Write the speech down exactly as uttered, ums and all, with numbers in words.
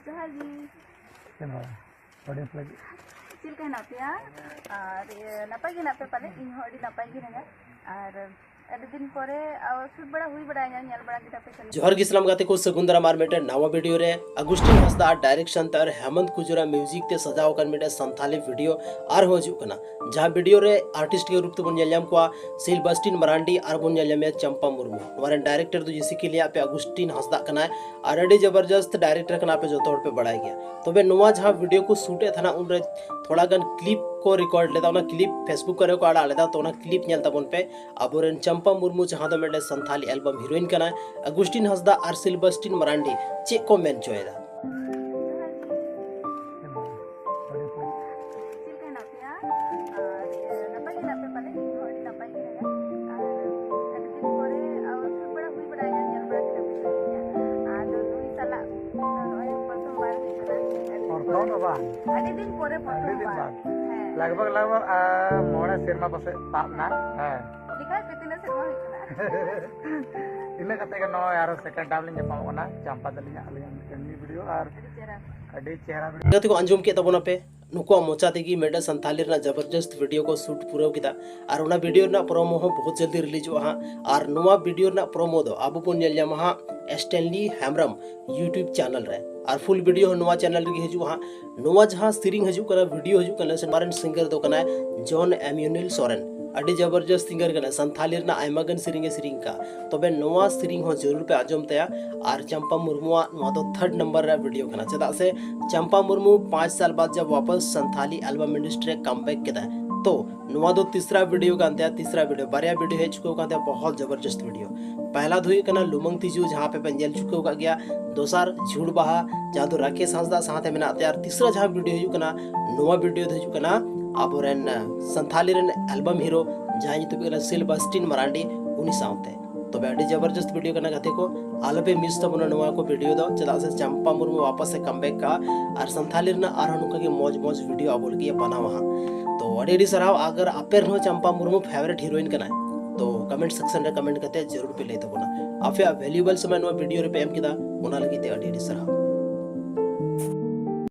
ᱡᱚᱦᱟᱨ ᱜᱮ᱾ ᱪᱮᱫ ᱦᱚᱸ ᱵᱟᱝ᱾ Audience ᱞᱟᱹᱜᱤᱫ᱾ ᱪᱮᱫ ᱞᱮᱠᱟ ᱦᱮᱱᱟᱜ ᱯᱮᱭᱟ? ᱟᱨ ᱤᱭᱟᱹ, ᱱᱟᱯᱟᱭ ᱜᱮ ᱦᱮᱱᱟᱜ ᱯᱮᱭᱟ ᱯᱟᱞᱮ? ᱤᱧ ᱦᱚᱸ ᱟᱹᱰᱤ ᱱᱟᱯᱟᱭ ᱜᱮ ᱦᱮᱱᱟᱹᱧᱟ᱾ ᱟᱨ ᱟᱹᱰᱤ ᱫᱤᱱ ᱯᱚᱨᱮ, ᱟᱨ shoot ᱵᱟᱲᱟ ᱦᱩᱭ ᱵᱟᱲᱟᱭᱮᱱᱟ, ᱧᱮᱞ ᱵᱟᱲᱟ ᱠᱮᱫᱟ ᱯᱮ ᱥᱮ? ᱡᱚᱦᱟᱨ ᱜᱮ ᱥᱟᱱᱟᱢ ᱜᱟᱛᱮ ᱠᱚ, ᱥᱟᱹᱜᱩᱱ ᱫᱟᱨᱟᱢ ᱟᱨ ᱢᱤᱫᱴᱮᱱ ᱱᱟᱣᱟ video ᱨᱮ᱾ ᱟᱜᱩᱥᱴᱤᱱ ᱦᱟᱸᱥᱫᱟ ᱟᱜ direction ᱛᱮ ᱟᱨ ᱦᱮᱢᱚᱱᱛ ᱠᱩᱡᱩᱨᱟ music ᱛᱮ ᱥᱟᱡᱟᱣ ᱟᱠᱟᱱ ᱢᱤᱫᱴᱮᱱ ᱥᱟᱱᱛᱷᱟᱞᱤ video ᱟᱨᱦᱚᱸ ᱦᱤᱡᱩᱜ ᱠᱟᱱᱟ, ᱡᱟᱦᱟᱸ video ᱨᱮ artist ᱜᱮ ᱨᱩᱯ ᱛᱮᱵᱚᱱ ᱧᱮᱞ ᱧᱟᱢ ᱠᱚᱣᱟ ᱥᱤᱞᱵᱟᱥᱴᱤᱱ ᱢᱟᱨᱟᱱᱰᱤ ᱟᱨ ᱵᱚᱱ ᱧᱮᱞ ᱧᱟᱢᱮᱭᱟ ᱪᱟᱢᱯᱟ ᱢᱩᱨᱢᱩ᱾ ᱱᱚᱣᱟ ᱨᱮᱱ director ᱫᱚ ᱡᱮᱭᱥᱮ ᱠᱤ ᱞᱟᱹᱭᱟᱫ ᱯᱮ ᱟᱜᱩᱥᱴᱤᱱ ᱦᱟᱸᱥᱫᱟ ᱠᱟᱱᱟᱭ ᱟᱨ ᱟᱹᱰᱤ ᱡᱚᱵᱚᱨᱡᱚᱥᱛ director ᱠᱟᱱᱟ, ᱟᱯᱮ ᱡᱚᱛᱚ ᱦᱚᱲ ᱯᱮ ᱵᱟᱲᱟᱭ ᱜᱮᱭᱟ᱾ ᱛᱚᱵᱮ ᱱᱚᱣᱟ ᱡᱟᱦᱟᱸ video ᱠᱚ shoot ᱮᱫ ᱛᱟᱦᱮᱱᱟ, ᱩᱱᱨᱮ ᱛᱷᱚᱲᱟ ᱜᱟᱱ clip ᱠᱚ record ᱞᱮᱫᱟ, ᱚᱱᱟ clip Facebook ᱠᱚᱨᱮ ᱠᱚ ᱟᱲᱟᱜ ᱞᱮᱫᱟ, ᱛᱚ ᱚᱱᱟ clip ᱧᱮᱞ ᱛᱟᱵᱚᱱ ᱯᱮ᱾ ᱟᱵᱚᱨᱮᱱ ᱪᱟᱢᱯᱟ ᱢᱩᱨᱢᱩ, ᱡᱟᱦᱟᱸ ᱫᱚ ᱢᱤᱫᱴᱮᱱ ᱥᱟᱱᱛᱷᱟᱞᱤ album heroine ᱠᱟᱱᱟᱭ, ᱟᱜᱩᱥᱴᱤᱱ ᱦᱟᱸᱥᱫᱟ ᱟᱨ ᱥᱤᱞᱵᱟᱥᱴᱤᱱ ᱢᱟᱨᱟᱱᱰᱤ ᱪᱮᱫ ᱠᱚ ᱢᱮᱱ ᱦᱚᱪᱚᱭᱮᱫᱟ? ᱪᱮᱫ ᱞᱮᱠᱟ ᱦᱮᱱᱟᱜ ᱯᱮᱭᱟ? ᱟᱨ ᱱᱟᱯᱟᱭ ᱜᱮ ᱦᱮᱱᱟᱜ ᱯᱮ ᱯᱟᱞᱮ? ᱤᱧ ᱦᱚᱸ ᱟᱹᱰᱤ ᱱᱟᱯᱟᱭ ᱜᱮ ᱦᱮᱱᱟᱹᱧᱟ᱾ ᱟᱨ ᱟᱹᱰᱤ ᱫᱤᱱ ᱯᱚᱨᱮ, ᱟᱨ shoot ᱵᱟᱲᱟ ᱦᱩᱭ ᱵᱟᱲᱟᱭᱮᱱᱟ, ᱧᱮᱞ ᱵᱟᱲᱟ ᱠᱮᱫᱟ ᱯᱮ ᱥᱮ ᱵᱟᱝ? ᱟᱫᱚ ᱱᱩᱭ ᱥᱟᱞᱟᱜ ᱱᱚᱜᱼᱚᱭ ᱯᱨᱚᱛᱷᱚᱢ ᱵᱟᱨ ᱦᱩᱭᱩᱜ ᱠᱟᱱᱟ᱾ ᱯᱨᱚᱛᱷᱚᱢ ᱫᱚ ᱵᱟᱝ᱾ ᱟᱹᱰᱤ ᱫᱤᱱ ᱯᱚᱨᱮ ᱯᱨᱚᱛᱷᱚᱢ ᱟᱹᱰᱤ ᱫᱤᱱ ᱵᱟᱨ᱾ ᱵᱟᱫ᱾ ᱦᱮᱸ᱾ ᱞᱟᱜᱽ ᱵᱷᱟᱜᱽ, ᱞᱟᱜᱽ ᱵᱷᱟᱜᱽ, ᱟᱨ ᱢᱚᱬᱮ ᱥᱮᱨᱢᱟ ᱯᱟᱥᱮᱡ ᱛᱟᱵ ᱱᱟ᱾ ᱦᱮᱸ᱾ ᱞᱮᱠᱷᱟᱭ ᱯᱮ ᱛᱤᱱᱟᱹᱜ ᱥᱮᱨᱢᱟ ᱦᱩᱭᱩᱜ ᱠᱟᱱᱟ᱾ ᱤᱱᱟᱹ ᱠᱟᱛᱮ ᱜᱮ ᱱᱚᱜᱼᱚᱭ ᱟᱨᱚ second time ᱞᱤᱧ ᱧᱟᱯᱟᱢᱚᱜ ᱠᱟᱱᱟ ᱪᱟᱢᱯᱟ ᱛᱟᱹᱞᱤᱧᱟᱜ, ᱟᱹᱞᱤᱧᱟᱜ ᱢᱤᱫᱴᱮᱱ new video ᱟᱨ ᱟᱹᱰᱤ ᱪᱮᱦᱨᱟ᱾ ᱟᱹᱰᱤ ᱪᱮᱦᱨᱟ video᱾ ᱜᱟᱛᱮ ᱠᱚ, ᱟᱸᱡᱚᱢ ᱠᱮᱫ ᱛᱟᱵᱚᱱᱟᱯᱮ, ᱱᱩᱠᱩᱣᱟᱜ ᱢᱚᱪᱟ ᱛᱮᱜᱮ ᱢᱤᱫᱴᱮᱱ ᱥᱟᱱᱛᱷᱟᱞᱤ ᱨᱮᱱᱟᱜ ᱡᱚᱵᱚᱨᱡᱚᱥᱛ video ᱠᱚ shoot ᱯᱩᱨᱟᱹᱣ ᱠᱮᱫᱟ᱾ ᱟᱨ ᱚᱱᱟ video ᱨᱮᱱᱟᱜ promo ᱦᱚᱸ ᱵᱚᱦᱩᱛ ᱡᱚᱞᱫᱤ releaseᱚᱜᱼᱟ ᱦᱟᱸᱜ᱾ ᱟᱨ ᱱᱚᱣᱟ video ᱨᱮᱱᱟᱜ promo ᱫᱚ ᱟᱵᱚ ᱵᱚᱱ ᱧᱮᱞ ᱧᱟᱢᱟ ᱦᱟᱸᱜ ᱥᱴᱮᱱᱞᱤ ᱦᱮᱢᱵᱨᱚᱢ YouTube channel ᱨᱮ᱾ ᱟᱨ full video ᱦᱚᱸ ᱱᱚᱣᱟ channel ᱨᱮᱜᱮ ᱦᱤᱡᱩᱜᱼᱟ ᱦᱟᱸᱜ᱾ ᱱᱚᱣᱟ ᱡᱟᱦᱟᱸ ᱥᱮᱨᱮᱧ ᱦᱤᱡᱩᱜ ᱠᱟᱱᱟ, video ᱦᱤᱡᱩᱜ ᱠᱟᱱᱟ, ᱥᱮ ᱱᱚᱣᱟ ᱨᱮᱱ singer ᱫᱚ ᱠᱟᱱᱟᱭ ᱡᱚᱱ ᱮᱢᱤᱭᱩᱱᱮᱞ ᱥᱚᱨᱮᱱ᱾ ᱟᱹᱰᱤ ᱡᱚᱵᱚᱨᱡᱚᱥᱛ singer ᱠᱟᱱᱟᱭ, ᱥᱟᱱᱛᱷᱟᱞᱤ ᱨᱮᱱᱟᱜ ᱟᱭᱢᱟ ᱜᱟᱱ ᱥᱮᱨᱮᱧ ᱮ ᱥᱮᱨᱮᱧ ᱠᱟᱜᱼᱟ᱾ ᱛᱚᱵᱮ ᱱᱚᱣᱟ ᱥᱮᱨᱮᱧ ᱦᱚᱸ ᱡᱟᱹᱨᱩᱲ ᱯᱮ ᱟᱸᱡᱚᱢ ᱛᱟᱭᱟ᱾ ᱟᱨ ᱪᱟᱢᱯᱟ ᱢᱩᱨᱢᱩᱣᱟᱜ ᱱᱚᱣᱟ ᱫᱚ third number ᱨᱮᱭᱟᱜ video ᱠᱟᱱᱟ, ᱪᱮᱫᱟᱜ ᱥᱮ ᱪᱟᱢᱯᱟ ᱢᱩᱨᱢᱩ ᱯᱟᱸᱪ ᱥᱟᱞ ᱵᱟᱫ ᱡᱟᱵ ᱣᱟᱯᱟᱥ ᱥᱟᱱᱛᱷᱟᱞᱤ album industry ᱨᱮ comeback ᱠᱮᱫᱟᱭ᱾ ᱛᱚ ᱱᱚᱣᱟ ᱫᱚ ᱛᱤᱥᱨᱟ video ᱠᱟᱱ ᱛᱟᱭᱟ, ᱛᱤᱥᱨᱟ video, ᱵᱟᱨᱭᱟ video ᱦᱮᱡ ᱪᱩᱠᱟᱹᱣ ᱠᱟᱱ ᱛᱟᱭᱟ, ᱵᱚᱦᱚᱛ ᱡᱚᱵᱚᱨᱡᱚᱥᱛ video᱾ ᱯᱟᱦᱞᱟ ᱫᱚ ᱦᱩᱭᱩᱜ ᱠᱟᱱᱟ ᱞᱩᱢᱟᱹᱝ ᱛᱤᱡᱩ, ᱡᱟᱦᱟᱸ ᱯᱮ ᱯᱮ ᱧᱮᱞ ᱪᱩᱠᱟᱹᱣ ᱠᱟᱜ ᱜᱮᱭᱟ᱾ ᱫᱚᱥᱟᱨ ᱡᱷᱩᱲ ᱵᱟᱦᱟ, ᱡᱟᱦᱟᱸ ᱫᱚ ᱨᱟᱠᱮᱥ ᱦᱟᱸᱥᱫᱟ ᱥᱟᱶᱛᱮ ᱢᱮᱱᱟᱜ ᱛᱟᱭᱟ᱾ ᱟᱨ ᱛᱤᱥᱨᱟ ᱡᱟᱦᱟᱸ video ᱦᱤᱡᱩᱜ ᱠᱟᱱᱟ, ᱱᱚᱣᱟ video ᱫᱚ ᱦᱤᱡᱩᱜ ᱠᱟᱱᱟ ᱟᱵᱚᱨᱮᱱ, ᱟᱸ, ᱥᱟᱱᱛᱷᱟᱞᱤ ᱨᱮᱱ album hero, ᱡᱟᱦᱟᱸᱭ ᱧᱩᱛᱩᱢ ᱦᱩᱭᱩᱜ ᱠᱟᱱᱟ ᱥᱤᱞᱵᱟᱥᱴᱤᱱ ᱢᱟᱨᱟᱱᱰᱤ, ᱩᱱᱤ ᱥᱟᱶᱛᱮ᱾ ᱛᱚᱵᱮ ᱟᱹᱰᱤ ᱡᱚᱵᱚᱨᱡᱚᱥᱛ video ᱠᱟᱱᱟ ᱜᱟᱛᱮ ᱠᱚ, ᱟᱞᱚᱯᱮ miss ᱛᱟᱵᱚᱱᱟ ᱱᱚᱣᱟ ᱠᱚ video ᱫᱚ, ᱪᱮᱫᱟᱜ ᱥᱮ ᱪᱟᱢᱯᱟ ᱢᱩᱨᱢᱩ ᱣᱟᱯᱟᱥ ᱮ comeback ᱠᱟᱜᱼᱟ ᱟᱨ ᱥᱟᱱᱛᱷᱟᱞᱤ ᱨᱮᱱᱟᱜ ᱟᱨᱦᱚᱸ ᱱᱚᱝᱠᱟ ᱜᱮ ᱢᱚᱡᱽ ᱢᱚᱡᱽ video ᱟᱵᱚ ᱞᱟᱹᱜᱤᱫ ᱮ ᱵᱮᱱᱟᱣᱟ ᱦᱟᱸᱜ᱾ ᱛᱚ ᱟᱹᱰᱤ ᱟᱹᱰᱤ ᱥᱟᱨᱦᱟᱣ᱾ ᱟᱜᱟᱨ ᱟᱯᱮ ᱨᱮᱦᱚᱸ ᱪᱟᱢᱯᱟ ᱢᱩᱨᱢᱩ favourite heroine ᱠᱟᱱᱟᱭ, ᱛᱚ comment section ᱨᱮ comment ᱠᱟᱛᱮ ᱡᱟᱹᱨᱩᱲ ᱯᱮ ᱞᱟᱹᱭ ᱛᱟᱵᱚᱱᱟ᱾ ᱟᱯᱮᱭᱟᱜ valuable ᱥᱚᱢᱚᱭ ᱱᱚᱣᱟ video ᱨᱮᱯᱮ ᱮᱢ ᱠᱮᱫᱟ, ᱚᱱᱟ ᱞᱟᱹᱜᱤᱫ ᱛᱮ ᱟᱹᱰᱤ ᱟᱹᱰᱤ ᱥᱟᱨᱦᱟᱣ᱾